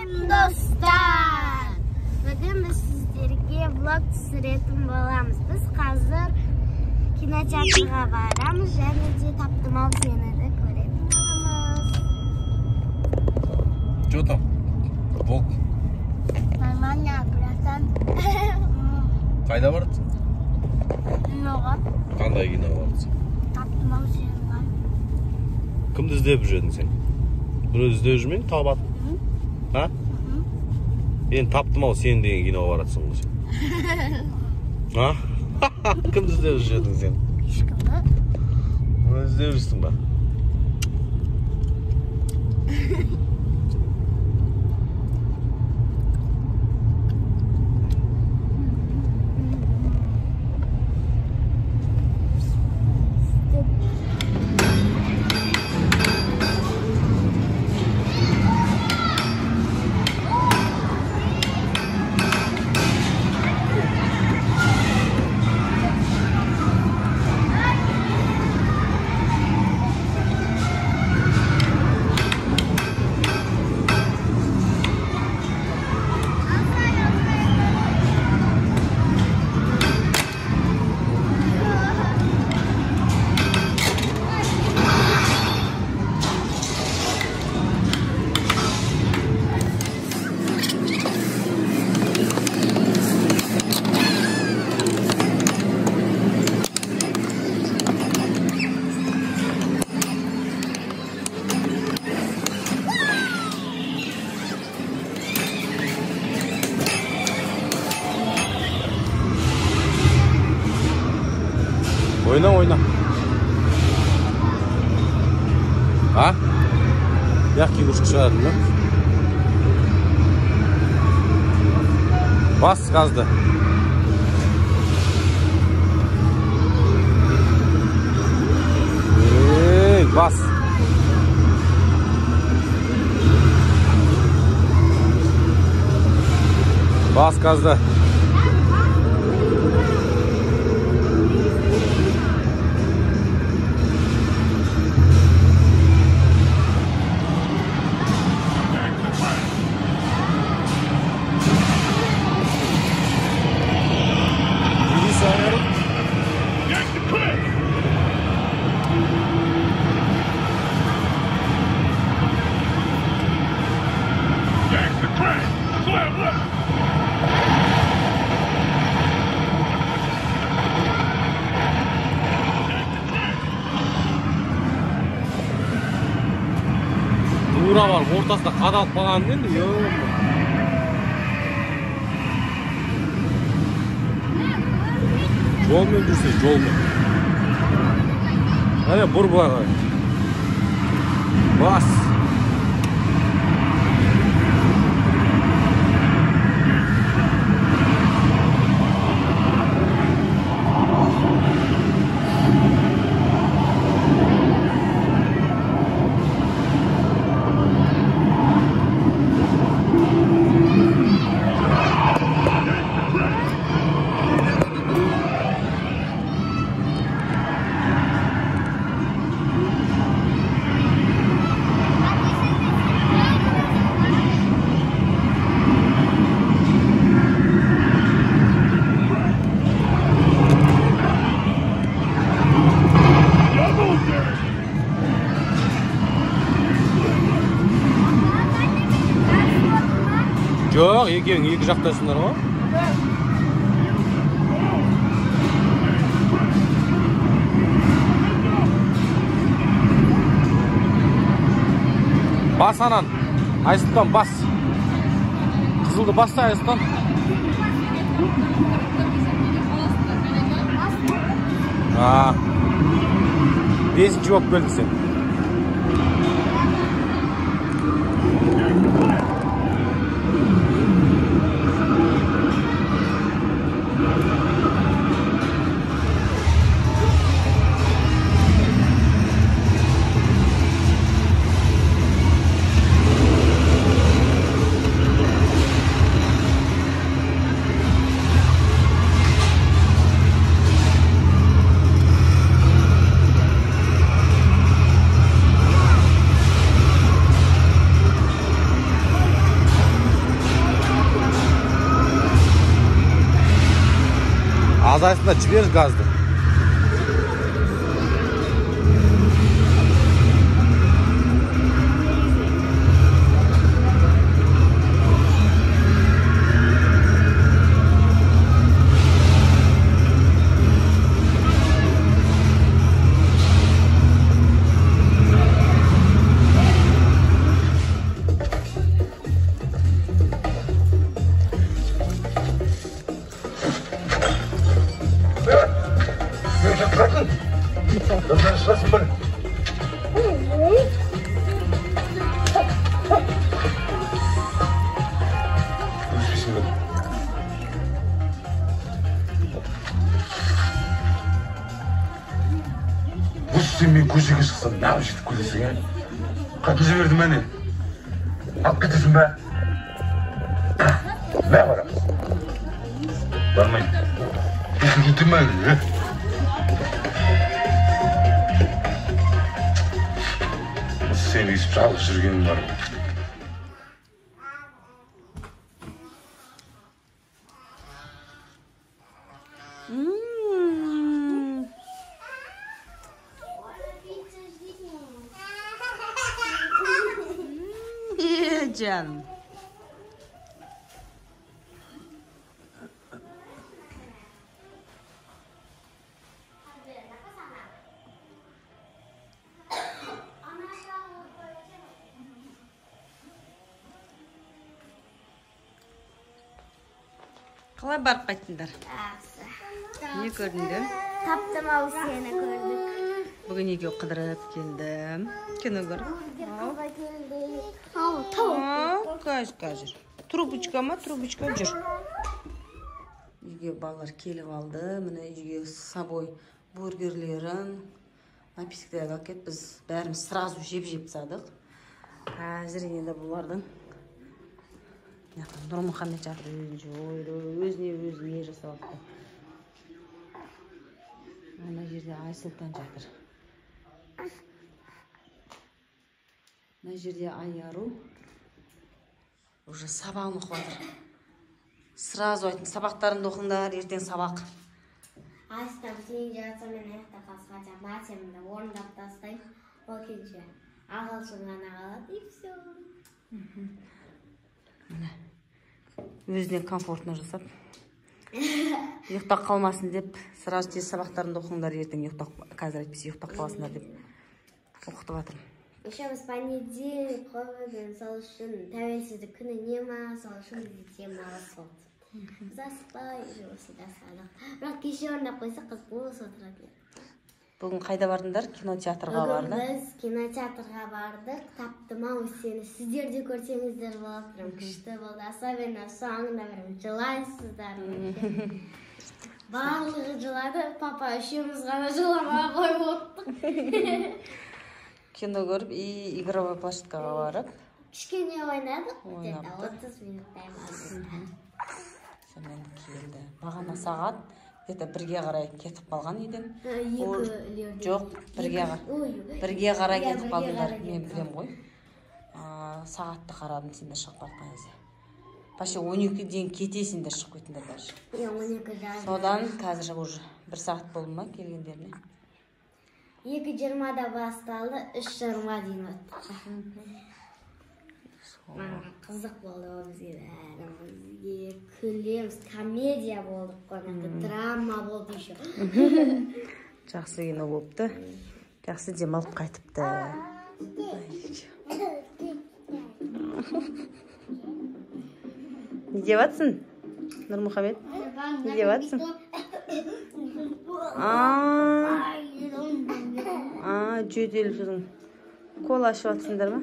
Достар! Бүгін біз сіздерге влог түсіретін боламыз. Біз қазір кинотеатрға барамыз және де Таптым-ау сені көретін боламыз. Что там? Волк. Нормально, братан. Қайда бардың? Киноға. Қандай киноға бардың? Таптым-ау сені. Кімді іздеп жүрдің сен? Біреуді іздеп жүрмең, табатын. А? Енді таптым-ау сен деген киноға баратсың ғой сен. А? Кімді іздеп жүрдің сен? Ешкімді. Біреуді іздеп жүрсің ба? Ойна, ойна. А? Мягкий игрушка шығарады, да? Бас газды. Ей, бас. Бас газды. Тура барып ортасында қадалып қалған енді, жолмен жүрсе, жолмен. Әне бұр былай қарай. Бас. Жоқ, екеуің екі жақтасыңдар ғой. Бас анан, Айсұлтан, бас. Қызылды басса, Айсұлтан. Бесінші болып келдің сен. Азайсың да жібер газды. Сен мен көшеге шықсам, неғып жетіп келесің, ә? Қатын жібердім әне. Алып кетесің бе? Мә барамыз. Бармаймын. Есің кете ме, ә? Сен өйстіп жалғыз жүргенің бар. Canım. Қалай барып қайттыңдар? Не көрдіңдер? Таптым ау сені көрдік. Бүгін екеуі қыдырып келді. Кино көріп. Қазір, қазір. Трубочка ма? Трубочка жүр. Үйге балалар келіп алды. Міне үйге с собой бургерлерін, напитоктерді алып кетіп, біз бәріміз сразу жеп-жеп тастадық. Қазір енді бұлардың Нұрмұхаммед жатыр, өзіне өзіне жасап алыпты. Ана жерде Айсұлтан жатыр. Мына жерде Айару уже сабағын оқып жатыр. Сразу айттым, сабақтарыңды оқыңдар, ертең сабақ. Айсұлтан сен жатса мен аяқта қалса, матемді орындап тастаймын. Ол келінше ағылшын ғана қалады, и все. Міне өзіне комфортно жасап, ұйықтап қалмасын деп, сразу тез сабақтарыңды оқыңдар, ертең ұйықтап, қазір әйтпесе ұйықтап қаласыңдар деп оқытып жатырмын. Еще біз понедельник қой бүгін, сол үшін тәуелсіздік күні не ма, сол үшін бізде демалыс болды. Біз асықпай жұмыс жасадық. Бірақ кеше орындап қойсақ, қыз бос отыратын еді. Бүгін қайда бардыңдар? Кинотеатрға барды. Бүгін біз кинотеатрға бардық. Таптым ау сені. Сіздер де көрсеңіздер болады. Прям күшті болды. Особенно соңында прям жылайсыздар. Барлығы жылады. Папа үшеуміз ғана жыламай қойып отырдық. Кино көріп, и игровой площадкаға барып. Кішкене ойнадық. Где-то 30 минуттай болды. Сонымен келді. Бағана сағат где-то бірге қарай кетіп қалған үйден. Жоқ, бірге қарай кетіп қалдыңдар. Мен білем ғой. Сағатты қарадым, сендер шығып бара кезде. Почти 12-ден кетесіңдер, шығып кеттіңдер даже. 12:30. Содан қазір уже 1 сағат болды ма келгендеріне? 2:20-да басталды, 3:20 дейін өтті. Маған қызық болды ол бізге, бәрімізге күлеміз, комедия болдық қой, драма болды еще. Жақсы кино болыпты, жақсы демалып қайтыпты. Не деп жатсың, Нұрмұхамед? Не деп жатсың? Жөтеліп сосын кола ішіп жатсыңдар ма?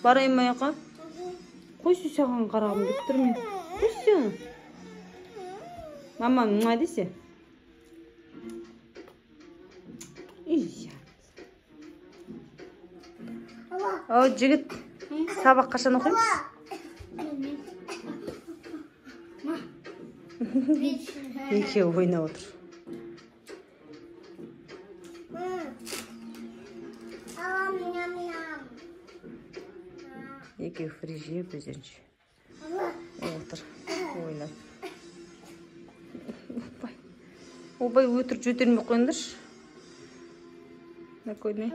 Барайын ба яқа? Қойшы, саған қарағым деп тұр мен. Қойшы. Мама, муа десе. О, жігіт, сабақ қашан оқимыз? Екеуі ойнап отыр. Екеуі фри жеп өздерінше. Ойбай, өтірік жөтелмей қойыңдаршы. Такой не?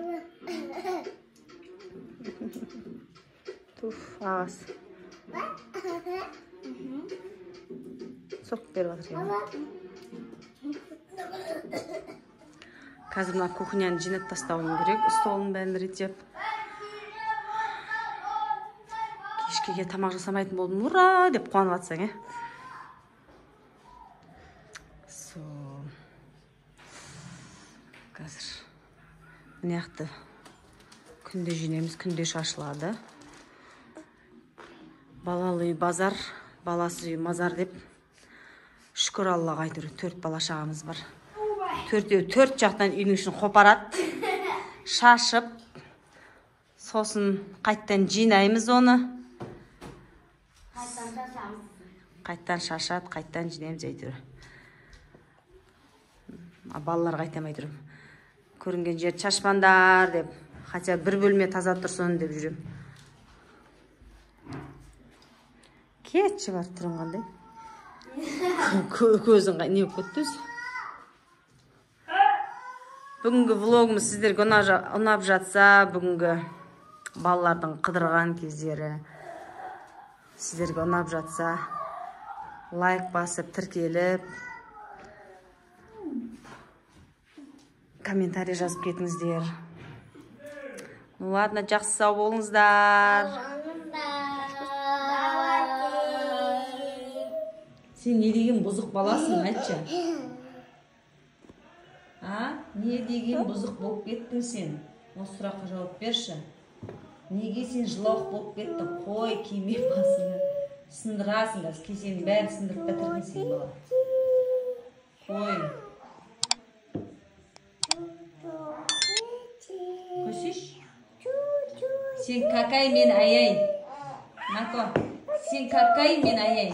Туф, ағасы. Соқып беріп жатыр екен. Қазір мына кухняны жинап тастауым керек, столын бәрін реттеп. Кешкеге тамақ жасамайтын болдым, ура деп қуанып жатсаң, е? Сол. Қазір мына жақты күнде жинаймыз, күнде шашылады. Балалы үй базар, баласыз үй мазар деп. Шүкір Аллаға, әйтеуір 4 бала шағамыз бар. Төртеу төрт жақтан үйдің ішін қопарады, шашып, сосын қайттан жинаймыз оны. Қайттан шашады, қайттан жинаймыз әйтеуір. Балаларға айтамын әйтеуір. Көрінген жер шашпаңдар деп, хотя бір бөлме таза тұрсын деп жүремін. Кетші бар түрің қандай? Көзің не болып кетті өзі? Бүгінгі влогымыз сіздерге ұнап жатса, бүгінгі балалардың қыдырған кездері сіздерге ұнап жатса, лайк басып, тіркеліп, комментарий жазып кетіңіздер. Ну ладно, жақсы, сау болыңыздар. Сен не деген бұзық баласың, айтшы? А? Не деген бұзық болып кеттің сен? Осы сұраққа жауап берші. Неге сен жылауық болып кеттің? Қой, киме басыңа. Сындырасың қазір, кесенің бәрін сындырып бітірдің сен, бала. Қой. Қойсайшы. Сен какай мен аяй. Нако, сен какай мен аяй.